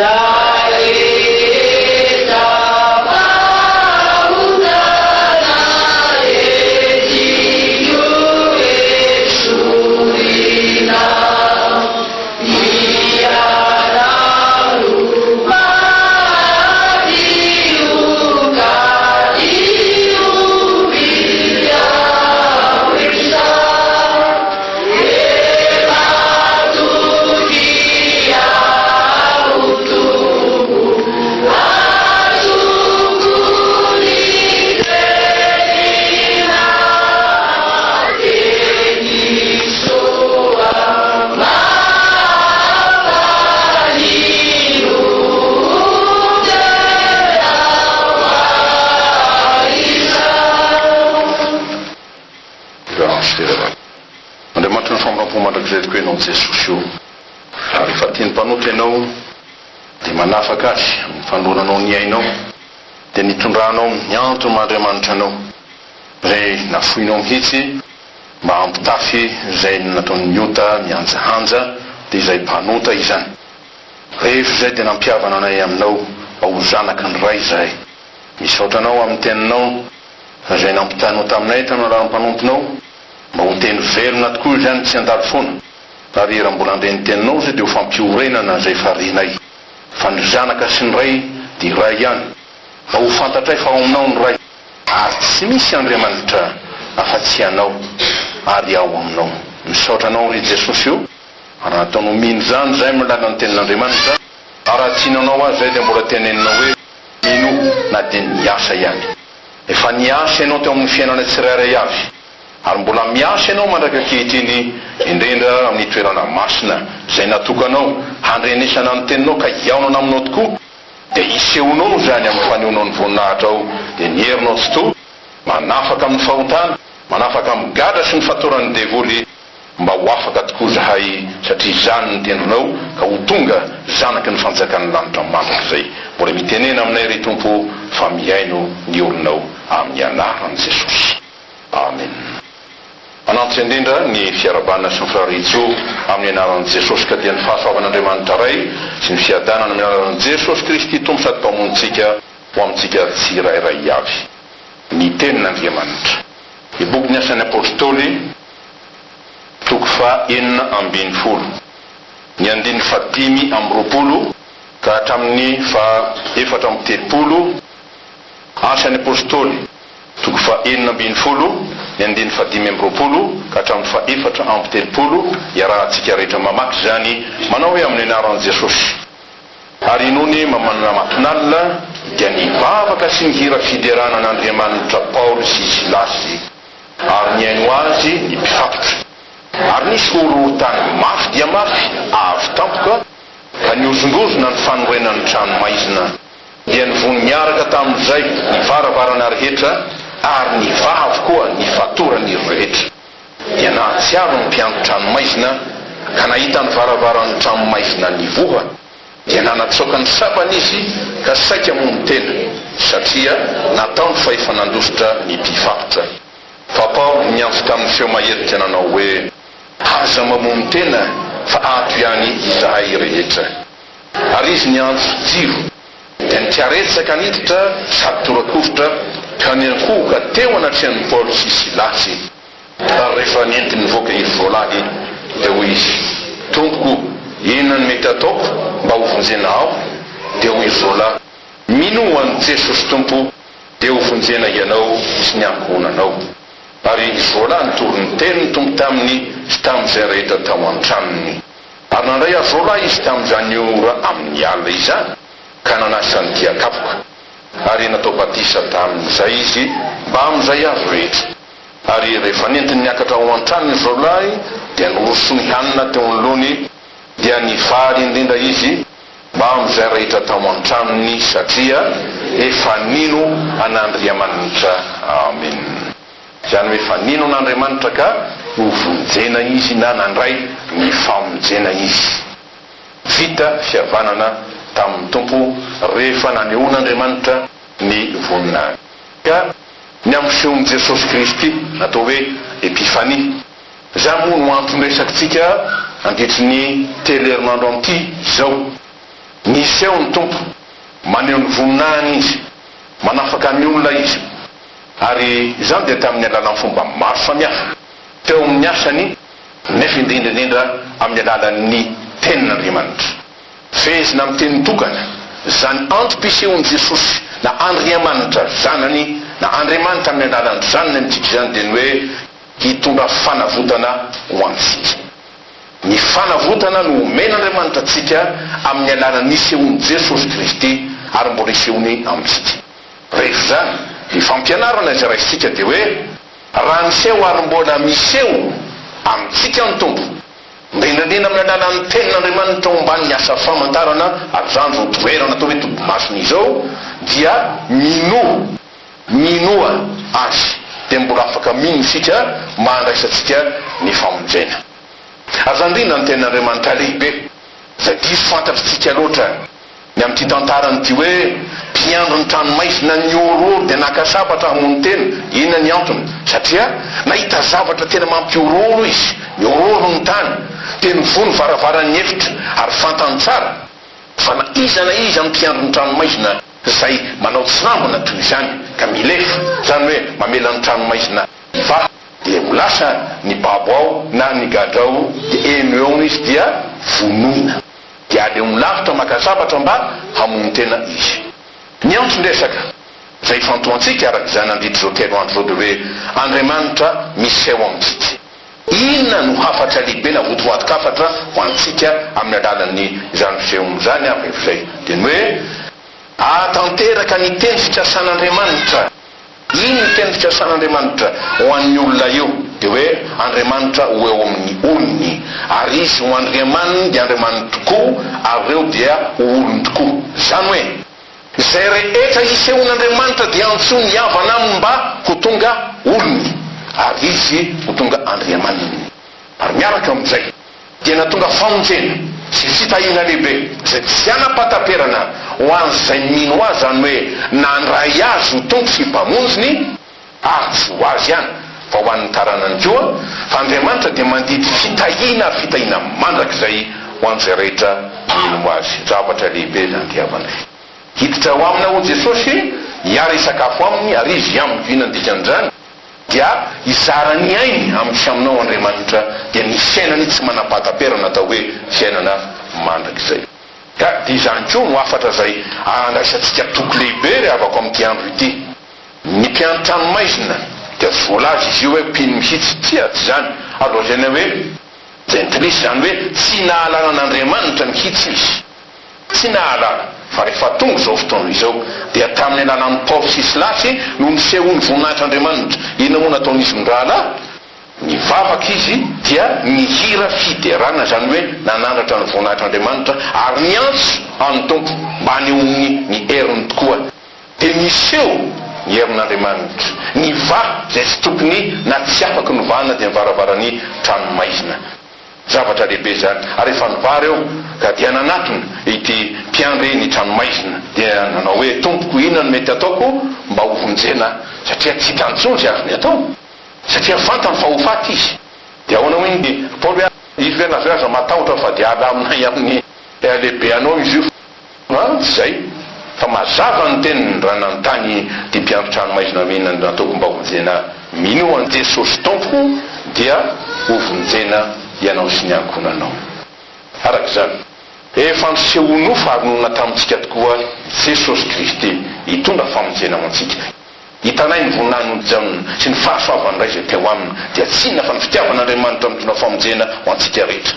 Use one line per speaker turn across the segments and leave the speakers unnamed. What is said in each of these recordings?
Izay rehetra fahotana entiko esorina. Ianao no mahadio ka diovy aho izao. Dia matoky aho Tompo, azoko ny teninao, teny soa mahafaly no omeo ahy izao.
Andriamanitry ny famindrampo mandrakizay tokoa Ianao Jesosy o! Ary rehefa tia ny mpanota Ianao dia manafaka azy amin'ny fanoloranao ny ainao, dia nitondranao ny antony maha Andriamanitra Anao, izay nafoinao mihitsy mba hampitafy izay nataon'ny ota mihanjahanja, dia izay mpanota izany. Rehefa izay dia nampihavana anay Aminao mba ho zanaky ny Ray izahay. Misaotra Anao amin'ny Teninao izay nampitainao taminay tamin'ny alalan'ny mpanomponao. Mba ho teny velona tokoa izany tsy handalo foana, ary raha mbola handre ny teninao izay dia ho fampiorenana izay efa renay, fa ny Zanaka sy ny Ray dia iray ihany, mba ho fantatray fa ao aminao ny Ray, ary tsy misy Andriamanitra afa-tsy Ianao, ary ao aminao. Misaotra Anao ry Jesosy o, raha nataonao mino izany izahay amin'ny alalan'ny tenin'Andriamanitra, ary raha tsy inoanao azy izahay dia mbola teneninao hoe minoa na dia niasa ihany. Efa niasa ianao teo amin'ny fiainana tsirairay avy, ary mbola miasa ianao mandraka ankehitriny, indrindra amin'ny toerana masina izay natokanao handrenesana ny teninao ka hihaonana aminao tokoa, dia hisehoanao izany amin'ny fanehoanao ny voninahitrao, dia ny herinao tsitoha, manafaka amin'ny fahotana, manafaka amin'ny gadra sy ny fatoran'ny devoly. Mba ho afaka tokoa izahay satria izany ny tendronao ka ho tonga zanaky ny fanjakan'ny lanitra mandrakizay. Mbola mitenena aminay ry Tompo ô fa mihaino ny olonao amin'ny anaran'i Jesosy. Amen. Manantitra indrindra ny fiarahabana sy ny firariantsoa amin'ny anaran'i Jesosy ka dia ny fahasoavan'Andriamanitra Ray sy ny fiadanana amin'ny alalan'i Jesosy Kristy Tompo sady Mpamonjintsika ho amintsika tsirairay avy. Ny Tenin'Andriamanitra. Ny bokin'ny Asan'ny Apostoly, toko faha 16, ny andininy faha 25 ka hatramin'ny faha 34, Asan'ny Apostoly, toko faha 16, ny andininy faha 25 ka hatramin'ny faha 34, iarahantsika rehetra mamaky izany, manao hoe amin'ny anaran'i Jesosy. Ary nony mamanamatonalina, dia nivavaka sy nihira fiderana an'Andriamanitra Paoly sy Silasy, ary nihaino azy ny mpifatotra. Ary nisy horohorontany mafy dia mafy avy tampoka, ka nihozongozona ny fanorenan'ny trano maizina. Dia nivono niaraka tamin'izay ny varavarana rehetra, ary nivaha avokoa ny fatorany rehetra. Dia nahatsiaro ny mpiandry trano maizina ka nahita ny varavaran'ny trano maizina nivoha, dia nanatsoaka ny sabany izy ka saika hamono tena, satria nataony fa efa nandositra ny mpifatotra. Fa Paoly niantso tamin'ny feo mahery dia nanao hoe, Aza mamono tena, fa ato ihany izahay rehetra. Ary izy niantso jiro, dia nikaretsaka niditra sady tora-kovitra ka niankohoka teo anatrehan'i Paoly sy Silasy. Ary rehefa nentiny nivoaka iry voalahy, dia hoy izy, Tompoko, inona no mety hataoko mba hovonjena aho? Dia hoy iry voalahy, Minoa an'i Jesosy Tompo, dia hovonjena ianao sy ny ankohonanao. Ary iry voalahy nitory ny tenin'ny Tompo taminy sy tamin'izay rehetra tao an-tranony. Ary nandray azy roalahy izy tamin'izany ora amin'ny alina izany, ka nanasa ny dian-kapoka, ary natao batisa tamin'izay izy mbamin'izay azy rehetra. Ary rehefa nentiny niakatra ao an-tranony izy roalahy, dia norosoany hanina teo anoloany, dia nifaly indrindra izy mbamin'izay rehetra tao an-tranony, satria efa nino an'Andriamanitra. Amen. Izany hoe efa nino an'Andriamanitra ka novonjena izy na nandray ny famonjena izy. Vita fihavanana tamin'ny Tompo rehefa nanehoan'Andriamanitra ny voninahiny. Ka ny amin'ny fisehon'i Jesosy Kristy natao hoe Epifania. Izany moa no anton-dresakitsika nandritry ny telo herinandro amin'ity izao. Niseho ny Tompo, maneho ny voninahiny Izy, manafaka ny olona Izy, ary izany dia tamin'ny alalan'ny fomba maro samihafa, teo amin'ny asany, nefa indrindra indrindra amin'ny alalan'ny Tenin'Andriamanitra. Fehezina amin'ny teny tokana, izany antom-pisehoan'i Jesosy na Andriamanitra Zanany na Andriamanitra amin'ny alalan'ny Zanany amintsika izany dia ny hoe hitondra fanavotana ho antsika. Ny fanavotana no omen'Andriamanitra antsika amin'ny alalan'ny nisehoan'i Jesosy Kristy ary mbola isehoany amintsika. Rehefa izany, ny fampianarana izay raisintsika dia hoe, raha niseho ary mbola miseho amintsika ny Tompo, indrindra indrindra amin'ny alalan'ny Tenin'Andriamanitra omban'ny asa famantarana ary izany izao toerana atao hoe Toby Masina izao, dia minoa, minoa Azy, dia mbola afaka mino isika mba handraisantsika ny famonjena. Aza andriana ny Tenin'Andriamanitra lehibe, izay diso fantatr'tsika loatra ny amin'ity tantarany ity hoe mpiandry ny tranomaizina nihorohoro dia naka sabatra hamono tena. Inona ny antony? Satria nahita zavatra tena mampihorohoro izy, nihorohoro ny tany, dia nivoha ny varavaran'ny efitra, ary fantany tsara fa na iza na iza mpiandry ny tranomaizina izay manao tsirambina toy izany ka milefa, izany hoe mamela ny tranomaizina hivaha, Dia ho lasa ny babo ao na ny gadra ao dia eny eo izy dia vonoina. Dia aleony lavitra maka sabatra mba hamono tena izy. Ny anton-dresaka izay ifantohantsika araka izany nandritra izao telo andro izao dia hoe Andriamanitra miseho amintsika. Inona no hafatra lehibe na votoatin-kafatra ho antsika amin'ny alalan'ny izany fisehoana izany avy izay? Dia ny hoe ahatanteraka ny teny fikasan'Andriamanitra. Iny ny teny fikasan'Andriamanitra ho an'ny olona io, dia hoe Andriamanitra ho eo amin'ny olony, ary Izy ho Andriamaniny dia Andriamaniny tokoa, ary ireo dia ho olony tokoa. Izany hoe, izay rehetra isehoan'Andriamanitra dia antsoiny hihavana aminy mba ho tonga olony, ary Izy ho tonga Andriamaniny. Ary miaraka amin'izay. dia nahatonga famonjena sy fitahiana lehibe izay tsy hanam-pahataperana ho an'izay mino Azy, izany hoe nandray Azy ho Tompo sy Mpamonjiny, ary tsy ho azy ihany fa ho an'ny taranany koa, fa Andriamanitra dia mandidy fitahiana ary fitahiana mandrakizay ho an'izay rehetra mino Azy. Zavatra lehibe izany ry havana. Hiditra ao aminy aho Jesosy, hiara-hisakafo aminy, ary Izy amiko. Inona no dikan'izany? Dia hizara ny ainy amiko sy aminao Andriamanitra, dia ny fiainany tsy manam-pahataperana atao hoe fiainana mandrakizay. Ka dia izany koa no hafatra izay andraisantsika toky lehibe ry havako amin'ity andro ity. Ny mpiandry tranomaizina dia tsy voalaza izy io hoe mpino mihitsy, tsia tsy izany, azo lazaina hoe jentilisa, izany hoe tsy nahalala an'Andriamanitra mihitsy izy. Tsy nahalala fa rehefa tonga izao fotoana izao, dia tamin'ny alalan'i Paoly sy Silasy no nisehoan'ny voninahitr'Andriamanitra. Inona moa nataon'izy mirahalahy? Nivavaka izy dia nihira fiderana, izany hoe nanandratra ny voninahitr'Andriamanitra ary niantso an'ny Tompo mba hanehoany ny heriny tokoa. Dia niseho ny herin'Andriamanitra. Nivaha izay tsy tokony na tsy afaky novahana dia ny varavaran'ny tranomaizina. Zavatra lehibe izany. Ary rehefa nivaha ireo, ka dia nanatona ity mpiandry ny tranomaizina, dia nanao hoe, Tompoko, inona no mety hataoko mba ho vonjena? Satria tsy hitany intsony izay azony atao, satria fantany fa ho faty izy. Dia ahoana hoy ny Paoly hoe, Izy ve na ve aza matahotra fa dia alaminay amin'ny lehibe anao izy io? An, tsy izay, fa mazava ny teniny raha nanontany ity mpiandry tranomaizina hoe inona no nataoko mba hovonjena Minoa an'i Jesosy Tompo dia hovonjena ianao sy ny ankohonanao. Araka izany, efa niseho nofo ary nonina tamintsika tokoa Jesosy Kristy hitondra famonjena ho antsika. Hitanay ny voninahiny Jaona sy ny fahasoavan'ny Ray izay teo aminy dia tsy inona fa ny fitiavan'Andriamanitra mitondra famonjena ho antsika rehetra.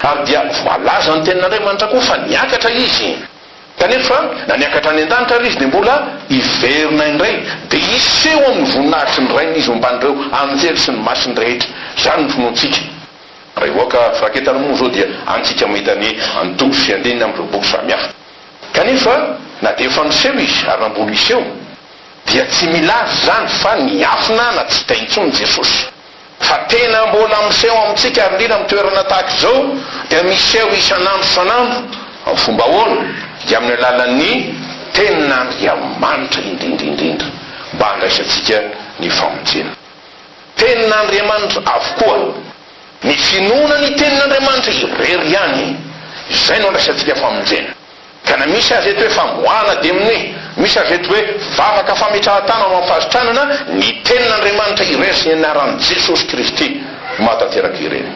Ary dia voalazan'ny Tenin'Andriamanitra koa fa niakatra Izy. Kanefa, na niakatra any an-danitra ary Izy dia mbola hiverina indray, dia hiseho amin'ny voninahitry ny Rainy Izy omban'ireo anjely sy ny masiny rehetra. Izany no finoantsika. Raha hivoaka firaketana moa izao dia antsika mahita ny antoko sy andininy amin'ireo boky samihafa. Kanefa, na dia efa niseho Izy ary na mbola hiseho, dia tsy milaza izany fa niafina na tsy hita intsony Jesosy. Fa tena mbola miseho amintsika ary indrindra amin'ny toerana tahaka izao dia miseho isan'andro isan'andro amin'ny fomba ahoana? Dia amin'ny alalan'ny Tenin'Andriamanitra indrindra indrindra mba handraisantsika ny famonjena. Tenin'Andriamanitra avokoa. Ny finoana ny Tenin'Andriamanitra irery ihany izay no andraisantsika famonjena. Ka na misy aza eto hoe famoahana demonia, misy aza eto hoe vavaka fametrahan-tanana ho amin'ny fahasitranana, ny Tenin'Andriamanitra irery sy ny anaran'i Jesosy Kristy no mahatanteraka ireny.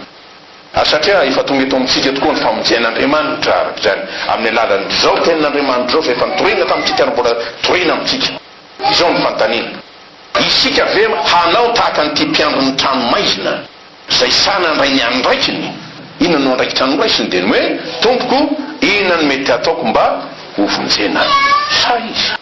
Ary satria efa tonga eto amintsika tokoa ny famonjen'Andriamanitra araka izany, amin'ny alalan'izao Tenin'Andriamanitra izao izay efa nitoriana tamintsika ary mbola toriana amintsika, izao ny fanontaniana, Isika ve hanao tahaka an'ity mpiandry ny trano maizina izay sahy nandray ny andraikiny? Inona no andraikitra noraisiny? Dia ny hoe, Tompoko, inona no mety hataoko mba hovonjena? Sahy izy.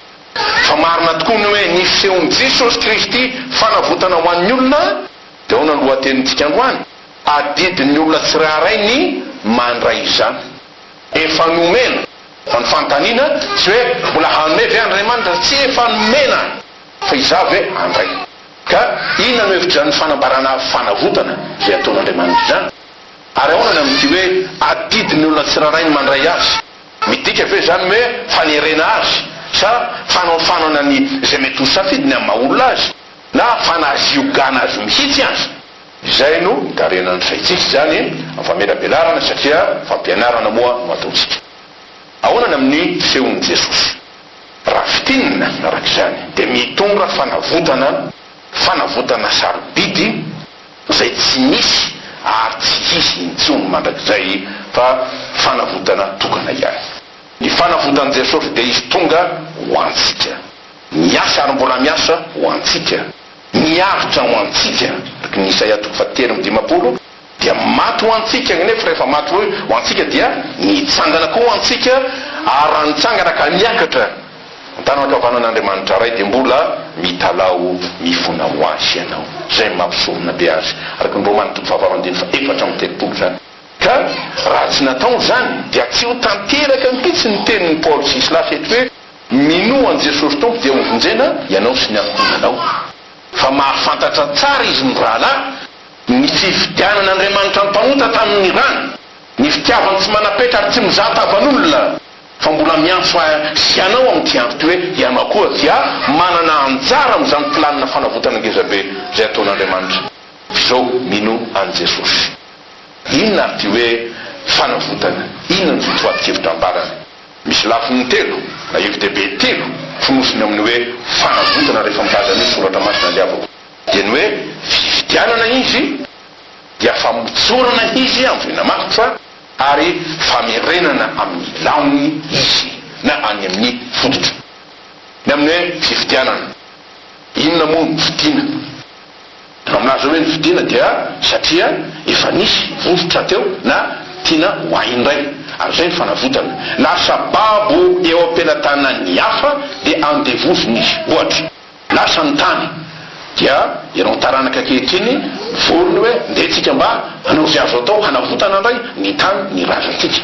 Fa marina tokoa ny hoe ny fisehon'i Jesosy Kristy fanavotana ho an'ny olona, dia ahoana ny lohatenintsika androany? Adidin'ny olona tsirairay ny mandray izany. Efa nomena. Fa ny fanontaniana tsy hoe mbola hanome ve Andriamanitra? Tsy efa nomena. Fa izaho ve handray? Ka inona no hevitr'izany fanambarana fanavotana izay ataon'Andriamanitra izany? Ary ahoana ny amin'ity hoe adidin'ny olona tsirairay ny mandray azy? Midika ve izany hoe fanerena azy sa fanaofanana ny izay mety ho safidiny amin'ny maha olona azy na fanaziogana azy mihitsy aza? Izay no itarenan'ny saintsika izany amin'ny famelabelarana satria fampianarana moa no ataontsika. Ahoana ny amin'ny fisehon'i Jesosy? Raha fintinina araka izany dia mitondra fanavotana, fanavotana sarobidy izay tsy misy ary tsy hisy intsony mandrakizay fa fanavotana tokana ihany. Ny fanavotan'i Jesosy dia Izy tonga ho antsika. Niasa ary mbola miasa ho antsika. Niaritra ho antsika, araka ny Isaia toko fahatelo amby dimampolo, dia maty ho antsika, nefa rehefa maty ho antsika dia nitsangana koa ho antsika, ary raha nitsangana ka niakatra an-tanana ankavanan'Andriamanitra Ray dia mbola mitalaho mifona ho azy ianao. Izay no mampisorona be azy, araka ny Romana toko fahavalo andininy faha-34 izany. Ka raha tsy natao izany dia tsy ho tanteraka mihitsy ny tenin'i Paoly sy Silasy eto hoe, Minoa an'i Jesosy Tompo dia hovonjena ianao sy ny ankohonanao. Fa mahafantatra tsara izy mirahalahy ny fifidianan'Andriamanitra ny mpanota tamin'ny rany, ny fitiavany tsy manam-petra ary tsy mizaha tavan'olona, fa mbola miantso ahy sy ianao amin'ity andro ity hoe ianao koa dia manana anjara amin'izany planina fanavotana ngezabe izay ataon'Andriamanitra izao, mino an'i Jesosy. Inona ary ity hoe fanavotana? Inona no votoatin-kevitra ambarany? Misy lafiny telo na hevi-dehibe telo fonosiny amin'ny hoe fanavotana rehefa milaza an'io soratra masina ny havako. Dia ny hoe fifidianana izy, dia famotsorana izy amin'ny voina matotra, ary famerenana amin'ny laoniny izy na any amin'ny fototra. Ny amin'ny hoe fifidianana, inona moa no fidiana? Raha milaza hoe novidiana dia satria efa nisy vovotra teo na tiana ho ahy indray. Ary izay ny fanavotana. Lasa babo eo am-pelatanan'ny hafa dia andevoziny izy. Ohatra, lasa ny tany dia ireo taranaka ankehitriny mivory ny hoe ndeha tsika mba hanao izay azo atao hanavotana indray ny tany ny razantsika.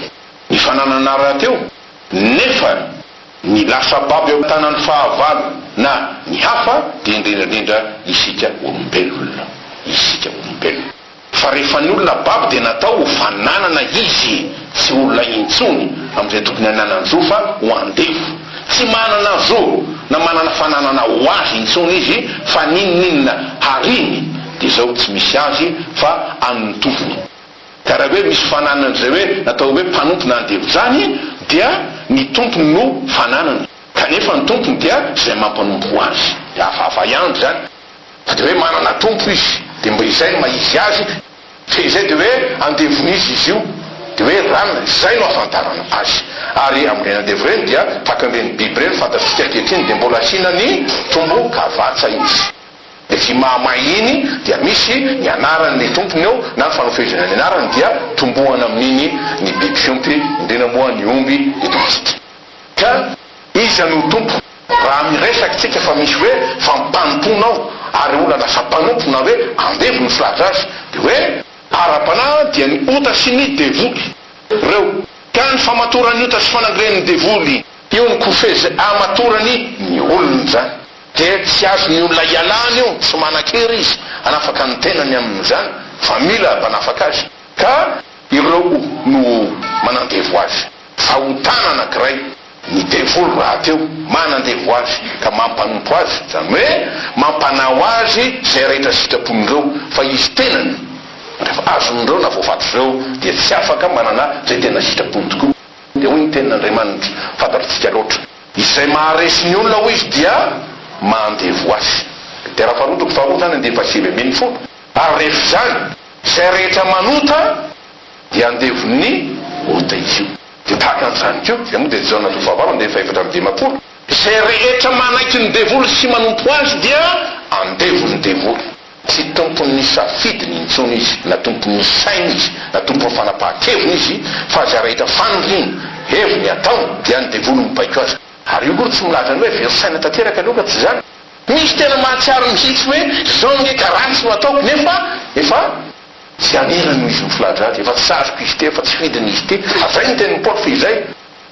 Ny fananana rahateo nefa Ny lasa babo eo an-tanan'ny fahavalo na ny hafa dia indrindra indrindra isika olombelona. Isika olombelona. Fa rehefa ny olona babo dia natao ho fananana izy, tsy olona intsony amin'izay tokony hananany zo fa ho andevo. Tsy manana zo na manana fananana ho azy intsony izy fa n'inon'inona hariny dia izao tsy misy azy fa an'ny tompony. Ka raha hoe misy fananana izay hoe natao hoe mpanompo na andevo izany dia ny tompony no fananany, kanefa ny tompony dia izay mampanompo azy. Dia hafahafa ihany izany. Fa dia hoe manana tompo izy, dia mba izay no maha izy azy, dia izay dia hoe andevon'izy izy io, dia hoe ranona, izay no ahafantarana azy. Ary amin'ireny andevo ireny dia tahaka an'ireny biby ireny fantatsika ankehitriny dia mbola asiana ny tombo-kavatsa izy. Ilay vy mahamay iny dia misy ny anaran'ny tompony eo na ny fanofehezana ny anarany dia tombohana amin'iny ny biby fiompy, indrindra moa ny omby eto amintsika. Ka iza no tompo? Raha miresaka tsika fa misy hoe fampanompoana ao ary olona lasa mpanompo na hoe andevo no filaza azy dia hoe ara-panahy dia ny ota sy ny devoly reo. Ka ny famatoran'ny ota sy fanangiren'ny devoly io no kofehy amatorany ny olona zany. Dia tsy azon'ny olona ialana io, tsy manan-kery izy hanafaka ny tenany amin'izany fa mila mpanafaka azy, ka ireo no manandevo azy. Fahotana anankiray, ny devoly rahateo manandevo azy ka mampanompo azy, izany hoe mampanao azy izay rehetra sitrapon'ireo, fa izy tenany rehefa azon'ireo na voafatr'ireo dia tsy afaka manana izay tena sitrapony tokoa. Dia hoy ny tenin'Andriamanitra, fantatritsika loatra, Izay maharesy ny olona, hoy Izy, dia mahandevo azy. Petera faharoa toko faharoa izany andininy faha-19. Ary rehefa izany, izay rehetra manota dia andevon'ny ota izy io. Dia tahaka an'izany koa, izay moa dia Jaona toko fahavalo andininy faha-54. Izay rehetra manaiky ny devoly sy manompo azy dia andevon'ny devoly. Tsy tompon'ny safidiny intsony izy, na tompon'ny sainy izy, na tompon'ny fanapahan-keviny izy, fa izay rehetra faniriany, heviny, ataony, dia ny devoly mibaiko azy. Ary io akory tsy milaza ny hoe very saina tanteraka aloha ka tsy izany. Misy tena mahatsiaro mihitsy hoe izao ange ka ratsy no ataoko nefa efa tsy hanerana noho izy mifilahadra, efa tsy azoko izy ity, efa tsy fidiny izy ity. Ary izay no tenin'i Paoly fehizay.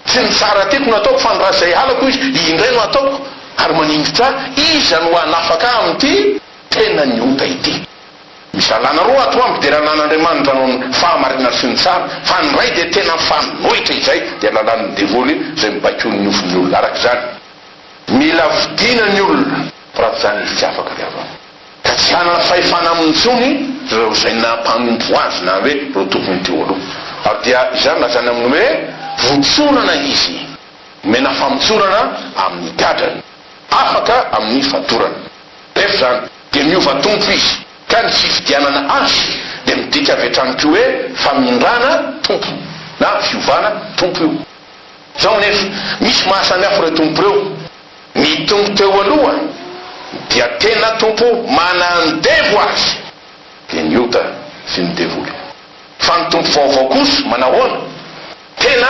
Tsy ny tsara tiako no ataoko fa ny ratsy izay halako izy indray no ataoko ary manindritra ahy, iza no hanafaka ahy amin'ity tenan'ny ota ity? Misy lalàna roa ato amiko dia lalàn'Andriamanitra noho ny fahamarinana sy ny tsara, fa ny iray dia tena mifanohitra izay dia lalàn'ny devoly izay mibaiko ny nofon'ny olona. Araka izany, mila fidina ny olona, fa raha tsy izany izy tsy afaka ry havana. Ka tsy hanana fahefana aminy intsony ireo izay nampanompo azy na hoe ireo tompony teo aloha. Ary dia izany lazainy aminy hoe votsorana izy, omena famotsorana amin'ny gadrany, afaka amin'ny fatorana. Rehefa izany dia miova tompo izy, ka ny fifidianana azy dia midika avy hatrany koa hoe famindrana tompo na fiovana tompo io. Izao anefa, misy mahasamihafa ireo tompo ireo. Ny tompo teo aloha dia tena tompo manandevo azy, dia ny ota sy ny devoly. Fa ny tompo vaovao kosa manahoana? Tena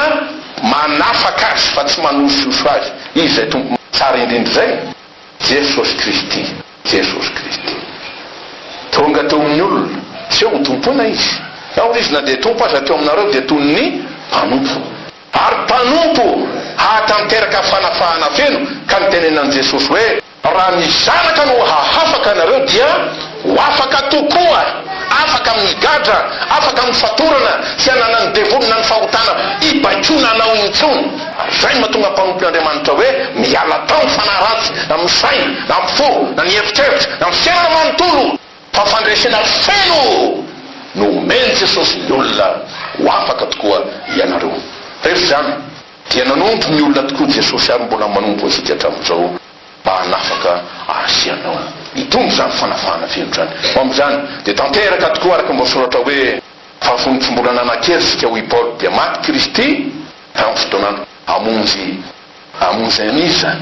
manafaka azy fa tsy manosihosy azy. Iza izay tompo tsara indrindra izay? Jesosy Kristy. Jesosy Kristy. Tonga teo amin'ny olona, tsy hoe ho tompoina Izy. Ao Izy na dia Tompo aza teo aminareo dia toy ny mpanompo. Ary mpanompo hahatanteraka fanafahana feno, ka nitenenan'i Jesosy hoe, Raha ny Zanaka no hahafaka anareo dia ho afaka tokoa, afaka amin'ny gadra, afaka amin'ny fatorana, tsy hananan'ny devoly na ny fahotana hibaikoana anao intsony. Ary izay no mahatonga mpanompon'Andriamanitra hoe miala tao ny fanahy ratsy, na amin'ny saina, na amin'ny fo, na ny eritreritra, na ny fiainana manontolo. Fa fandresena feno no omen'i Jesosy ny olona ho afaka tokoa ianareo. Rehefa izany dia nanompo ny olona tokoa Jesosy ary mbola manompo antsika hatramin'izao mba hanafaka azy ianao. Hitombo izany fanafahana feno izany. Ho amin'izany dia tanteraka tokoa araka ny voasoratra hoe, Fa fony tsy mbola nanan-kery isika hoy Paoly dia maty Kristy tamin'ny fotoanany hamonjy hamonjy an'iza?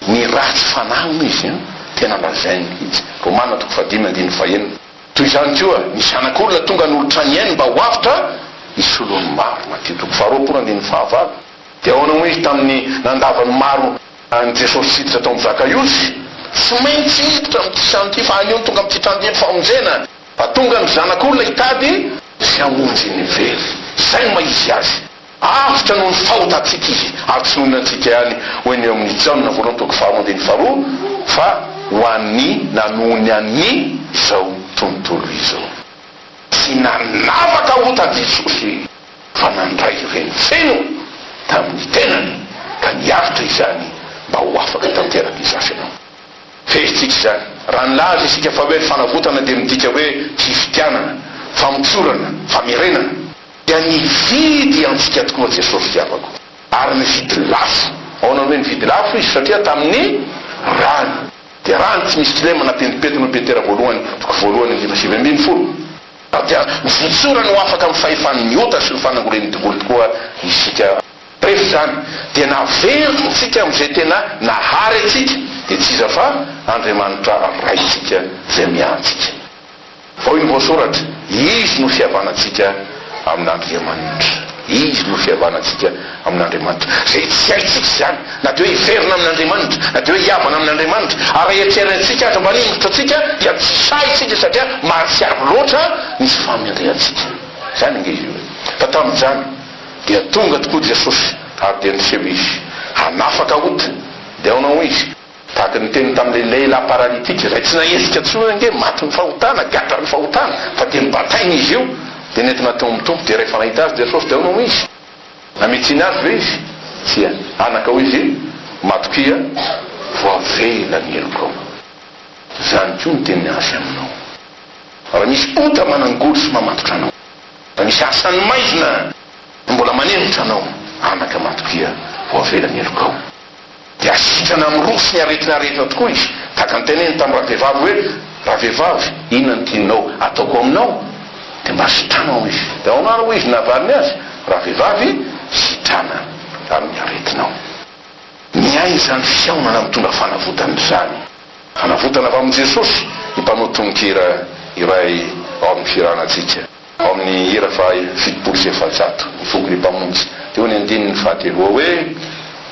Ny ratsy fanahy hono izy an! Tena lazainy mihitsy. Romana toko fahadimy andininy fahenina. Toy izany koa, ny Zanak'olona tonga hanolotra ny ainy mba ho avotra hisolo ny maro. Matio toko faharoapolo andininy fahavalo. Dia ahoana moa izy tamin'ny nandavan'ny maro an'i Jesosy tsy hiditra tao amin'i Zakaiosy? Tsy maintsy hiditra amin'ity trano ity fa anio no tonga amin'ity trano ity ny famonjena. Fa tonga ny Zanak'olona hitady sy hamonjy ny very. Izay no maha izy azy. Avotra noho ny fahotantsika Izy, ary tsy noho ny antsika ihany, hoy ny eo amin'ny Jaona voalohany toko faharoa andininy faharoa, fa ho an'ny na noho ny an'ny izao tontolo izao. Tsy nanavaka ota Jesosy fa nandray ireny feno tamin'ny tenany ka niaritra izany mba ho afaka tanteraka izaho ianao. Fehintsika izany. Raha nilaza isika fa hoe ny fanavotana dia midika hoe fifidianana, famotsorana, famerenana. Dia nividy antsika tokoa Jesosy ry havako, ary nividy lafo. Ahoana no hoe nividy lafo Izy? Satria tamin'ny rany. Dia rany tsy misy kilema na pentimpentina hoy Petera voalohany toko voalohany andininy 19. Ary dia nivotsorany ho afaka amin'ny fahefan'ny ota sy ny fanangolen'ny devoly tokoa isika. Rehefa izany dia naverintsika amin'izay tena nahary antsika, dia tsy iza fa Andriamanitra Raintsika izay miahy antsika. Fa hoy ny voasoratra, Izy no fihavanantsika amin'Andriamanitra. Izy no fihavanantsika amin'Andriamanitra. Izay tsy haintsika izany, na dia hoe hiverina amin'Andriamanitra, na dia hoe hihavana amin'Andriamanitra, ary raha eritreretintsika aza mba haningotra antsika, dia tsy sahy isika satria mahatsiaro loatra ny tsy fahamendrehantsika. Izany ange izy io e. Fa tamin'izany, dia tonga tokoa Jesosy, ary dia niseho Izy. Hanafaka ota. Dia ahoana hoy Izy? Tahaka ny niteny tamin'ilay lehilahy paralytique izay tsy nahetsika intsony ange, matin'ny fahotana, gadran'ny fahotana, fa dia nobataina izy io, dia nentina teo amin'ny Tompo, dia rehefa nahita azy Jesosy dia ahoana hoy Izy? Nametsiny azy ve Izy? Tsia. Anaka hoy Izy, matokia, voavela ny helokao. Izany koa no teniny Azy aminao. Raha misy ota manangory sy mamatotra anao, raha misy asan'ny maizina mbola manemitra anao. Anaka matokia, voavela ny helokao. Dia sitrana amin'ny roa sy ny aretina rehetra tokoa izy. Tahaka ny teneniny tamin'ny ravehivavy hoe, Ravehivavy, inona no tianao hataoko aminao? Dia mba sitrano aho izy. Dia ahoana ary hoy izy navaliny azy, Ravehivavy, sitrana amin'ny aretinao. Miaina izany fihaonana mitondra fanavotana izany. Fanavotana avy amin'i Jesosy ny mpanao tononkira iray ao amin'ny fihiranantsika. Ao amin'ny hira faha 470, Ny foko ny Mpamonjy, dia hoy ny andininy fahatelo ao hoe,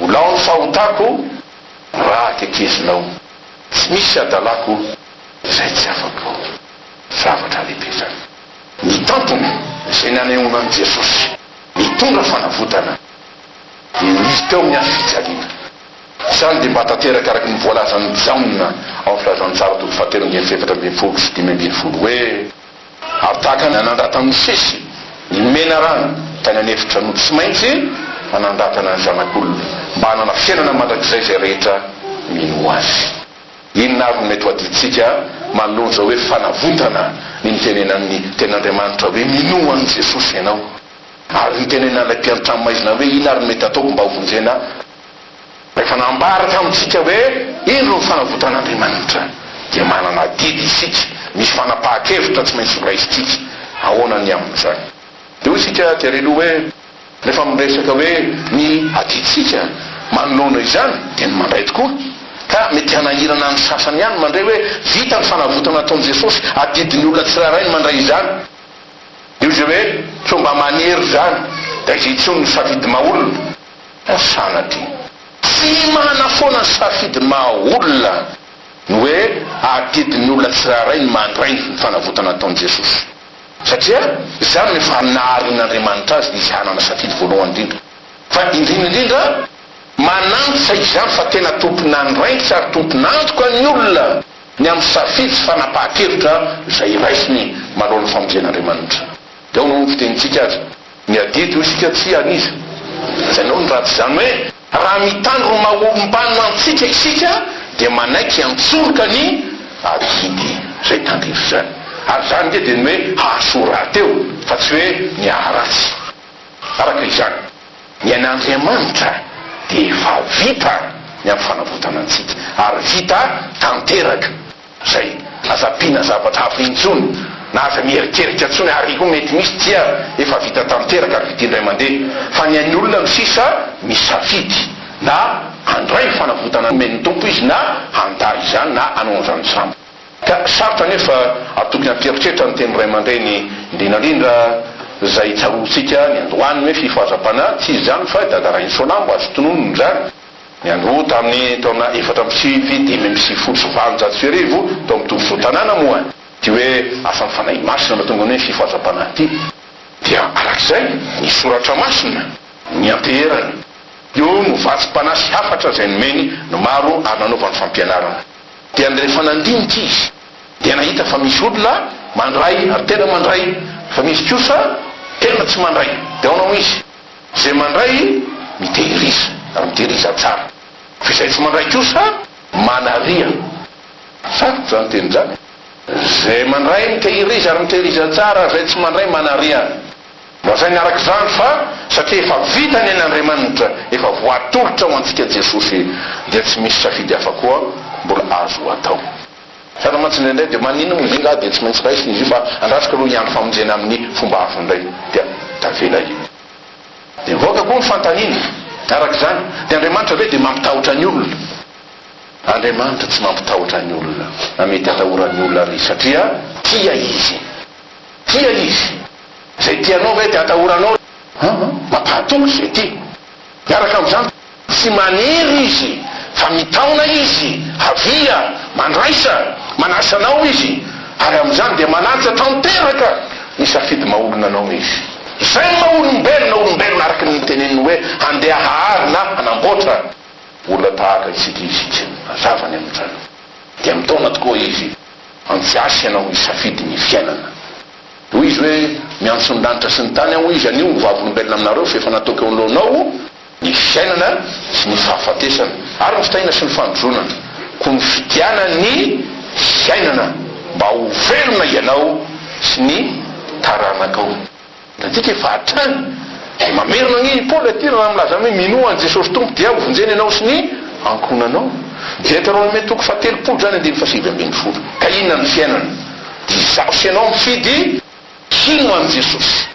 Olao ny fahotako, raha akekezinao, tsy misy hadalako izay tsy afakao. Zavatra lehibe izany. Ny tampony izay nanehoana an'i Jesosy nitondra fanavotana dia nisy teo amin'ny hazo fijaliana. Izany dia mba tanteraka araka ny voalazan'i Jaona ao amin'ny Filazantsara toko fahatelo andininy faha-14 sy 15 hoe, Ary tahaka ny nanandratan'i Mosesy ny menarana tany an'efitra no tsy maintsy hanandratana ny Zanak'olona, mba hanana fiainana mandrakizay izay rehetra mino Azy. Inona avy no mety ho adidintsika manoloana izao hoe fanavotana ny nitenenan'ny Tenin'Andriamanitra hoe minoa an'i Jesosy ianao? Ary nitenenan'ilay mpiantrano maizina hoe inona ary no mety hataoko mba hovonjena? Rehefa nambara tamintsika hoe indro ny fanavotan'Andriamanitra dia manana adidy isika, misy fanapahan-kevitra tsy maintsy horaisintsika. Ahoana ny amin'izany? Dia hoy isika tery aloha hoe rehefa miresaka hoe ny adidintsika manoloana izany dia ny mandray tokoa. Ka mety hanahirana ny sasany ihany ny mandray hoe vita ny fanavotana nataon'i Jesosy, adidin'ny olona tsirairay ny mandray izany. Io izay hoe sao mba manery izany dia aiza intsony ny safidy maha olona? Sanatria. Tsy manafoana ny safidy maha olona ny hoe adidin'ny olona tsirairay ny mandray ny fanavotana nataon'i Jesosy. Satria izany no efa naharian'Andriamanitra azy izy hanana safidy voalohany indrindra. Fa indrindra indrindra manantsa izany fa tena tompon'andraikitra ary tompon'antoka ny olona ny amin'ny safidy sy fanapahan-kevitra izay raisiny manoloana ny famonjen'Andriamanitra. Dia ao no fitenintsika azy. Ny adidy hoy isika tsy an'iza. Izay nao ny ratsy izany hoe raha mitandro ny maha olom-banona antsika isika dia manaiky hiantsoroka ny adidy izay tandrify izany. Ary izany ange dia ny hoe hahasoa rahateo fa tsy hoe ny haharatsy. Araka izany, ny an'Andriamanitra dia efa vita ny amin'ny fanavotana antsika ary vita tanteraka. Zay, aza ampiana zavatra hafa intsony na aza mieritreritra intsony ary koa mety misy tsia efa vita tanteraka ary vita indray mandeha fa ny an'ny olona no sisa misafidy na handray ny fanavotana nomen'ny Tompo izy na handà izany na hanao an'izany sambo. Ka sarotra anefa ary tokony hampieritreritra ny teny ray aman-dreny indrindra indrindra izay tsaroantsika ny andohany hoe fifohazam-panahy tsy izy izany fa i Dada Rainisoalambo azo tononina izany. Niandoha tamin'ny taona 94 1895 tao amin'ny toby Soatanàna moa ity hoe asan'ny Fanahy Masina mahatonga ny hoe fifohazam-panahy ity. Dia araka izay, ny Soratra Masina nianteherany. Io no vatsim-panahy sy hafatra izay nomeny ny maro ary nanaovany fampianarana. Dia rehefa nandinika izy dia nahita fa misy olona mandray ary tena mandray fa misy kosa tena tsy mandray. Dia ahoana hoy izy? Izay mandray, mitehiriza, ary mitehiriza tsara. Fa izay tsy mandray kosa, manaria. Sarotra izany teny izany. Izay mandray, mitehiriza, ary mitehiriza tsara, ary izay tsy mandray, manaria. Lazaina araka izany fa satria efa vita ny an'Andriamanitra, efa voatolotra ho antsika Jesosy, dia tsy misy safidy hafa koa mbola azo atao. Tsara mantsy indraindray dia maninona moa izy io nga dia tsy maintsy raisina izy io fa andrasiko aloha hiandry famonjena amin'ny fomba hafa indray dia tavela io. Dia mivoaka koa ny fanontaniana araka izany dia Andriamanitra ve dia mampitahotra ny olona? Andriamanitra tsy mampitahotra ny olona na mety atahoran'ny olona ary izy satria tia izy. Tia izy. Izay tia anao ve dia atahoranao? Aa mampahatoky izay tia. Miaraka amin'izany Tsy manery izy fa mitaona izy, avia, mandraisa, manasa anao izy, ary amin'izany dia manaja tanteraka ny safidy maha olona anao izy. Izay no maha olombelona, olombelona araka ny noteneniny hoe handeha hahary na hanamboatra olona tahaka isika isika. Mazava ny amin'izany. Dia mitaona tokoa izy, antsiasy ianao hisafidy ny fiainana. Hoy izy hoe, Miantso ny lanitra sy ny tany aho, hoy izy, anio ho vavolombelona aminareo fa efa nataoko eo anoloanao ny fiainana sy ny fahafatesana, ary ny fitahiana sy ny fandrosoana, koa mifidiana ny fiainana mba ho velona ianao sy ny taranakao. Hitantsika fa hatrany. Dia mamerina anie i Paoly aty raha milaza hoe minoa an'i Jesosy Tompo dia hovonjena ianao sy ny ankohonanao. Deoteronome toko fahatelopolo izany andininy fahasivy ambin'ny folo. Ka inona ny fiainana? Dia izaho sy ianao mifidy hino an'i Jesosy.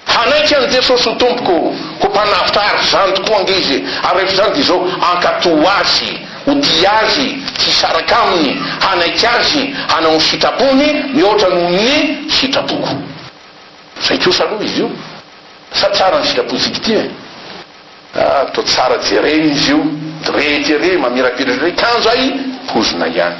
Hanaiky an'i Jesosy ho Tompoko, ho Mpanavotra ary izany tokoa ange Izy e! Ary rehefa izany dia izao, hankatò Azy, ho tia Azy, tsy hisaraka Aminy, hanaiky Azy, hanao ny sitrapony mihoatra noho ny sitrapoko. Izay kosa aloha izy io. Sa tsara ny sitrapontsika ity e? Ah, toa tsara jerena izy io, mirehitra ery, mamirapiratra ery, kanjo hay pozina ihany.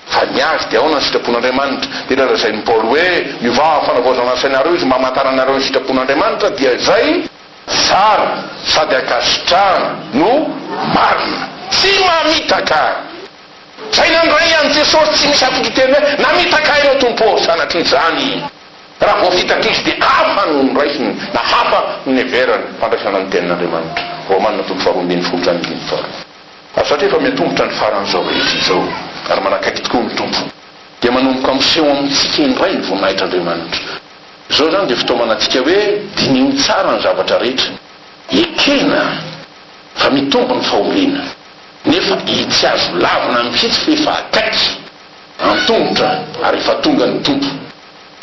Fa ny azy dia aona ny sitrapon'Andriamanitra? Dia ilay lazain'i Paoly hoe, Miovà amin'ny fanavaozana ny sainareo izy mba hamantaranareo ny sitrapon'Andriamanitra, dia izay tsara sady ankasitrahana no marina. Tsy mamitaka! Izay nandray an'i Jesosy tsy misy afaka hiteny hoe, Namitaka ahy ianao Tompo ô! Sanatria izany! Raha voafitaka izy dia hafa no noraisiny na hafa no niheverany fandraisana ny tenin'Andriamanitra. Romana toko faharoa ambin'ny folo hatramin'ny andininy faharoa. Ary satria efa miantombotra ny faran'izao rehetra izao, ary manakaiky tokoa ny Tompo, dia manomboka miseho amintsika indray ny voninahitr'Andriamanitra. Izao izany dia fitaomana antsika hoe diniho tsara ny zavatra rehetra. Ekena fa mitombo ny fahoriana, nefa tsy azo lavina mihitsy fa efa akaiky, antomotra ary efa tonga ny Tompo,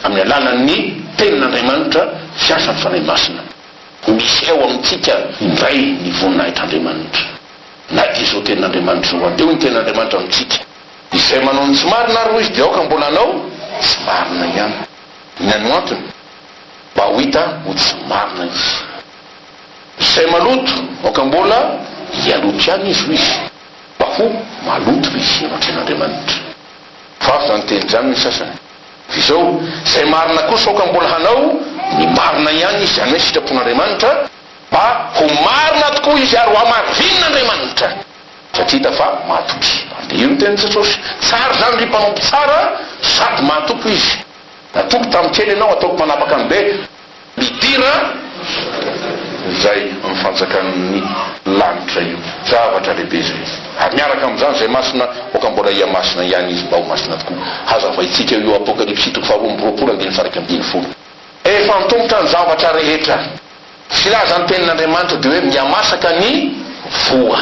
amin'ny alalan'ny Tenin'Andriamanitra fiasan'ny Fanahy Masina. Ho miseho amintsika indray ny voninahitr'Andriamanitra. Na dia izao tenin'Andriamanitra izao andeha hoy ny tenin'Andriamanitra amintsika, Izay manao ny tsy marina ary hoy izy dia aoka mbola hanao tsy marina ihany. Inona no antony? Mba ho hita ho tsy marina izy. Izay maloto, aoka mbola hihaloto ihany izy hoy izy, mba ho maloto izy eo anatrehan'Andriamanitra. Fa avy izany teny izany hoy ny sasany. Izao, izay marina kosa aoka mbola hanao ny marina ihany izy, izany hoe sitrapon'Andriamanitra, mba ho marina tokoa izy ary ho hamarinin'Andriamanitra, satria hita fa matoky. Ary dia io ny tenin'i Jesosy, Tsara izany ry mpanompo tsara sady mahatoky izy. Natoky tamin'ny kely ianao, ataoko mpanapaka ny be. Midira izay amin'ny fanjakan'ny lanitra io. Zavatra lehibe izay. Ary miaraka amin'izany, izay masina, aoka mbola hihamasina ihany izy mba ho masina tokoa. Hazavaintsika io Apokalypsy toko faharoa amby roapolo andininy faha-iraika ambin'ny folo. Efa antomotra ny zavatra rehetra. Filazan'ny Tenin'Andriamanitra dia hoe mihamasaka ny voa.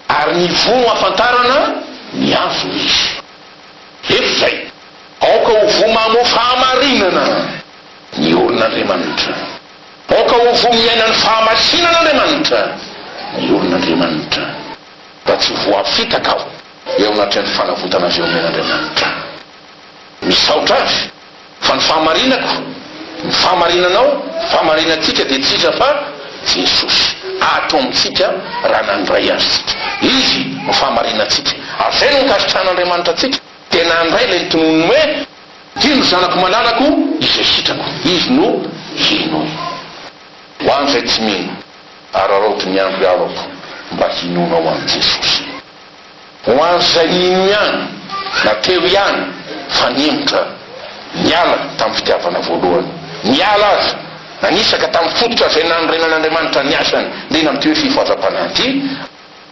Ary ny voa no ahafantarana ny hazo izy. Efa izay. Aoka ho voa mamoa fahamarinana. Ny olon'Andriamanitra. Aoka ho voa miaina ny fahamasinan'Andriamanitra ny olon'Andriamanitra, mba tsy ho voafitaka aho eo anatrehan'ny fanavotana izay omen'Andriamanitra. Misaotra Azy fa ny fahamarinako, ny fahamarinanao, ny fahamarinantsika dia tsy iza fa Jesosy. Ato amintsika raha nandray Azy isika. Izy no fahamarinantsika. Ary izay no ankasitrahan'Andriamanitra antsika, dia nandray ilay notononiny hoe. Ity no zanako malalako izay sitrako, izy no henoy. Ho an'izay tsy mino, araraoty ny andro iavako mba hinoanao an'i Jesosy. Ho an'izay nino ihany, na teo ihany, fa nihemotra, niala tamin'ny fitiavana voalohany. Niala aza, nanisaka tamin'ny fototra izay nanorenan'Andriamanitra ny asany, indrindra amin'ity hoe fifohazam-panahy ity.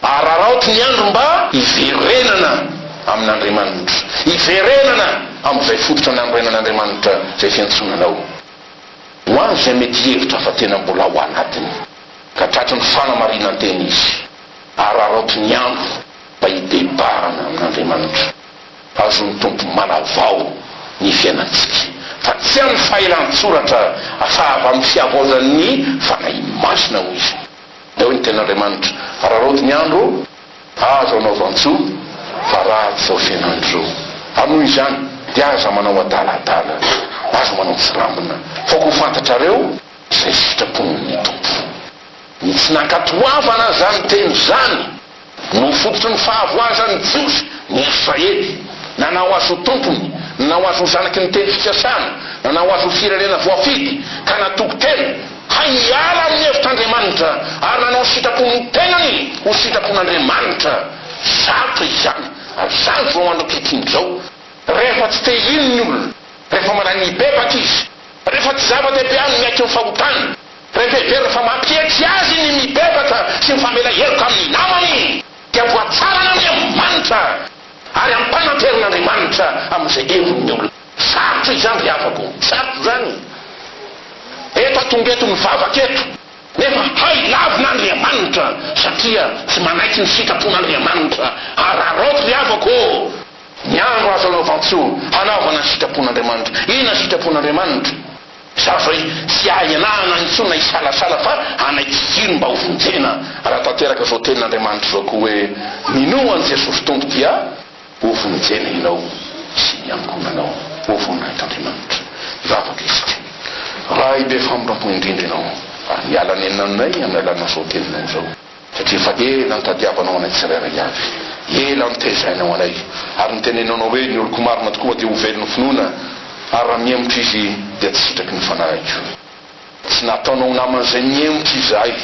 Araraoty ny andro mba hiverenana amin'Andriamanitra, hiverenana amin'izay fototra nanorenan'Andriamanitra izay fiantsoana anao. Ho an'izay mety hihevitra fa tena mbola ao anatiny, ka tratry ny fanamarinan-tena izy, araraoty ny andro mba hibebahana amin'Andriamanitra. Azon'ny Tompo manavao ny fiainantsika, fa tsy amin'ny fahelan-tsoratra fa avy amin'ny fihavaozan'ny Fanahy Masina, hoy izy. Dia hoy ny tenin'Andriamanitra, Araraoty ny andro, azo anaovan-tsoa, fa ratsy izao fiainana izao. Ary noho izany, dia aza manao adaladala, aza manao tsirambina, fa aoka ho fantatrareo izay sitrapon'ny Tompo. Ny tsy nankatoavana izany teny izany no fototry ny fahavoazan'ny Jiosy, ny Israely. Nanao azy ho tompony, nanao azy ho zanaky ny teny fikasana, nanao azy ho firenena voafidy, ka natoky tena, hay hiala amin'ny hevitr'Andriamanitra, ary nanao ny sitrapon'ny tenany ho sitrapon'Andriamanitra. Sarotra izany, ary izany izao andro ankehitriny izao. Rehefa tsy te hino ny olona, rehefa malaina hibebaka izy, rehefa tsy zava-dehibe aminy ny miaiky ny fahotany, rehefa heveriny fa mampietry azy ny mibebaka sy mifamela heloka amin'ny namany, dia voatsaran'Andriamanitra ary ampananterin'Andriamanitra amin'izay heviny ny olona. Sarotra izany ry havako, sarotra izany. Eto aho tonga eto mivavaka eto.
Nefa hay lavin'Andriamanitra satria tsy manaiky ny sitrapon'Andriamanitra. Araraoty ry havako ô! Ny andro azo anaovan-tsoa hanaovana ny sitrapon'Andriamanitra. Inona ny sitrapon'Andriamanitra? Sarotra hoe tsy ahianahana intsony na hisalasala fa hanaiky hino mba hovonjena. Raha tanteraka izao tenin'Andriamanitra izao koa hoe, Minoa an'i Jesosy Tompo dia hovonjena ianao sy ny ankohonanao. Ho voninahitr'Andriamanitra. Hivavaka isika. Ray be famindrampo indrindra Ianao, ary miala nenina aminay amin'ny alalan'izao teninao izao. Satria efa ela nitadiavanao anay tsirairay avy, ela nitezainao anay, ary nitenenanao hoe, Ny oloko marina tokoa dia ho velon'ny finoana, ary raha mihemotra izy dia tsy sitraky ny fanahiko. Tsy nataonao ho naman'izay mihemotra izahay,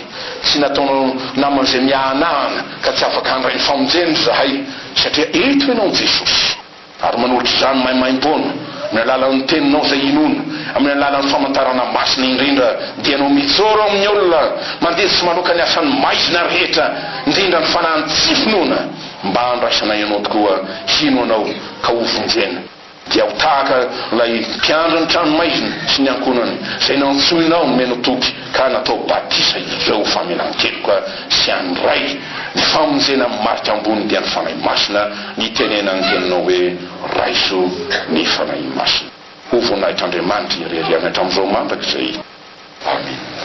tsy nataonao naman'izay miahanahana ka tsy afaka handray ny famonjena izahay, satria eto Ianao Jesosy. Ary manolotra izany maimaimpoana, amin'ny alalan'ny Teninao izay inoana, amin'ny alalan'ny famantarana masina indrindra, dia Ianao mijoro ao amin'ny olona, mandidy sy manoka ny asan'ny maizina rehetra, indrindra ny fanahin'ny tsy finoana, mba handraisana Ianao tokoa, hino Anao, ka hovonjena. Dia ho tahaka ilay mpiandry ny tranomaizina sy ny ankohonany, izay nantsoinao nomeno toky ka natao batisa izy ireo ho famelan-keloka sy handray ny famonjena amin'ny marika ambony dia ny Fanahy Masina, nitenenan'ny teninao hoe, Raiso ny Fanahy Masina. Ho voninahitr'Andriamanitra irery ihany hatramin'izao mandrakizay. Amena.